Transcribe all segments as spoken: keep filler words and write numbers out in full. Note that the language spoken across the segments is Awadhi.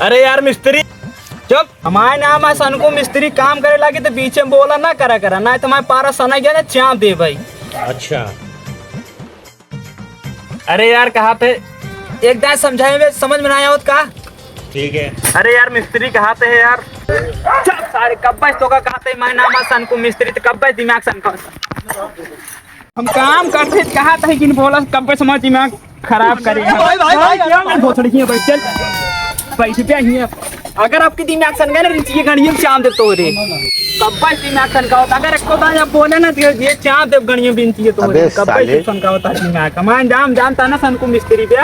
अरे यार मिस्त्री, चुप। हमारे नाम है सनकू मिस्त्री, काम करे लागे तो बीचे में बोला ना करा करा, ना तो हमारे पारा सना गया ना चाप दे भाई। अच्छा। अरे यार, कहा थे? एक दाएं समझाए में समझ में ना आवत का? ठीक है। अरे यार, मिस्त्री कहा थे यार? चुप सारे, कब्बे से तोका कहा थे, मैं नाम है सनकू मिस्त्री, तो कब्बे से दिमाग सनका। हम काम करते कहा थे, किन बोला कब्बे से हमारा दिमाग खराब करे। भाई, भाई, भाई, भाई, क्या मन भोसड़ी की है, बैठ चल। पैसे पे आई है। अगर आपकी दिमाग सन गए ना, रिंचिए गणिये में चांद दे तोरे। कब्बा दिमाग सन का होता, अगर एको दाना बोले ना, तो ये चांद देव गणिये बिनती है तोरे। अबे कब्बा साले। सन का होता दिमाग। कमान जाम जानता ना सनकू मिस्त्री बे।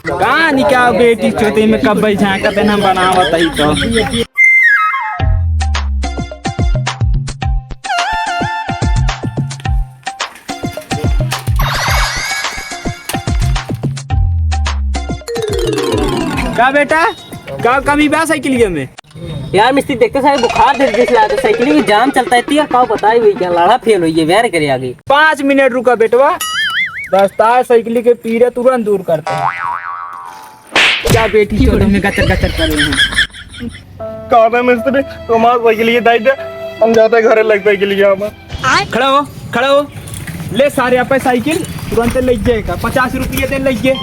कहाँ निकाल बेटी चोते में कब्बा झांका देना बनावत ही तो। का बेटा, का कमी बा साइकिलिया में? यार मिस्त्री, देखते सारे बुखार धर जैसे लागत, साइकिल की जाम चलता है, यार का बताई हुई क्या, लाड़ा फेल हुई है, वेर करे आगे। पाँच मिनट रुका बेटवा, दस्तार साइकिल के पीरे तुरंत दूर करते हैं। क्या बेटी चोद हमें गचर गचर कर रही है। कहा था मिस्त्री, तुम्हारा साइकिल ये दाई दे, हम जाते हैं घरे, लगता है के लिए हम। खड़ा हो, खड़ा हो, ले सारे आप साइकिल तुरंत ले जाएगा, पचास रुपये दे ले।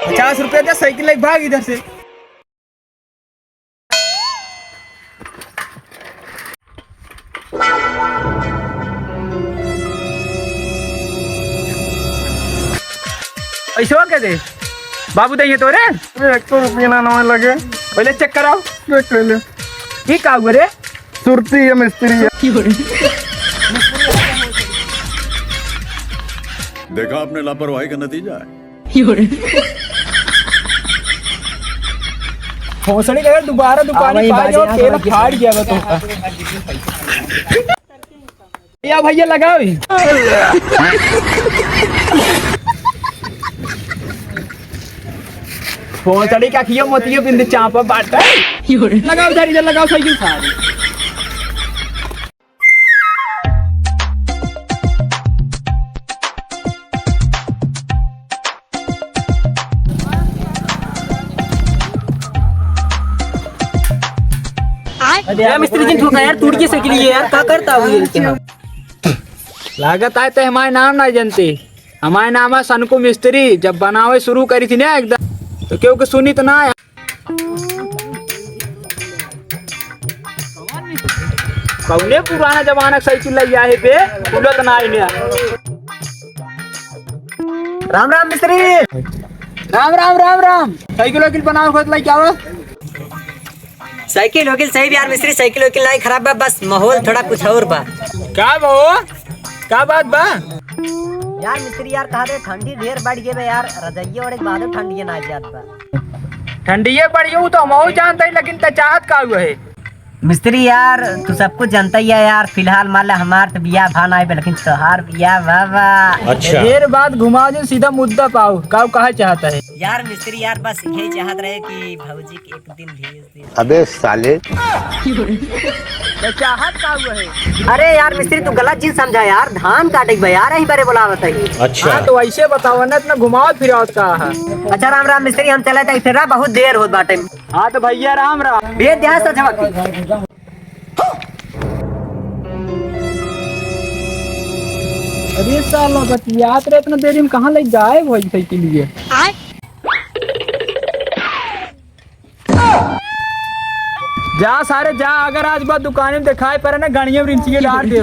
पचास रुपये दे, साइकिल ले भाग इधर से। पैसवा के दे बाबू, दे ये तोरे। अरे, एक सौ रुपया ना नवे लगे। पहले चेक कराओ। चेक कर ले। ये का हुआ रे? सुरती है, मिस्त्री है। देखा आपने लापरवाही का नतीजा है। भोसड़ी के अगर दोबारा दुकान आवाज, पाई जाओ, आवाज, तेल आवाज। फाड़ गया बा तो। या भैया लगाओ ही। भोसड़ी का खियो मोतियो बिंद चापा बाटा। लगाओ इधर, इधर लगाओ साइकिल सारी। अरे यार मिस्त्री जी, ठोका यार, टूट के साइकिल ये यार, का करता हुआ ये क्या? लागत आए तो हमारे नाम ना जानते। हमारे नाम है सनकू मिस्त्री। जब बनावे शुरू करी थी ना एकदम, तो क्यों के सुनी तो ना आया। कौने पुराना जमाना के साइकिल लग गया है बे? खुलत ना है ने। राम राम मिस्त्री। राम राम, राम राम। साइकिल वाइकिल बनावे खोज लाई क्या हो? साइकिल वाइकिल सही बा यार मिस्त्री, साइकिल वाइकिल नाहीं खराब बा, बस माहौल थोड़ा कुछ और बा। का बा हो? का बात बा? यार मिस्त्री यार, कहा दे ठंडी ढेर बढ़ गई बा यार, रजइया ओढ़े के बादो ठंडिया ना जात बा। ठंडिये बढ़ गई, उ तो हमहू जानत ही, लेकिन त चाहत का हुआ है? मिस्त्री यार, तू सब कुछ जानत ही है यार, फिलहाल मान ले हमार तो बियाह भा नाहीं बा, लेकिन तोहार बियाह बा बा। अच्छा। ढेर बात घुमाओ जिन, सीधा मुद्दा पाओ, का कहा चाहत है? यार मिस्त्री यार, बस यही चाहत रहे कि भौजी के एक दिन भेज दे। अबे साले। तो चाहत का हुआ है? अरे यार मिस्त्री, तू गलत चीज समझा यार, धान काटे के बा यार, यही बरे बोलावत है। अच्छा। हाँ, तो ऐसे बताओ ना, इतना घुमाओ फिराओ का है? अच्छा राम राम मिस्त्री, हम चलत ही फिर, बहुत देर होत बाटे। हाँ तो भैया राम राम। भेज दे, हाँ, सजवा के। अरे साला, बतियात रहे इतना देरी में, कहाँ ले गायब हो गई साइकिल ये? जा सारे जा, अगर आज बाद दुकान में दिखाई पड़े ना, गणिये में रिंचिये डार दे।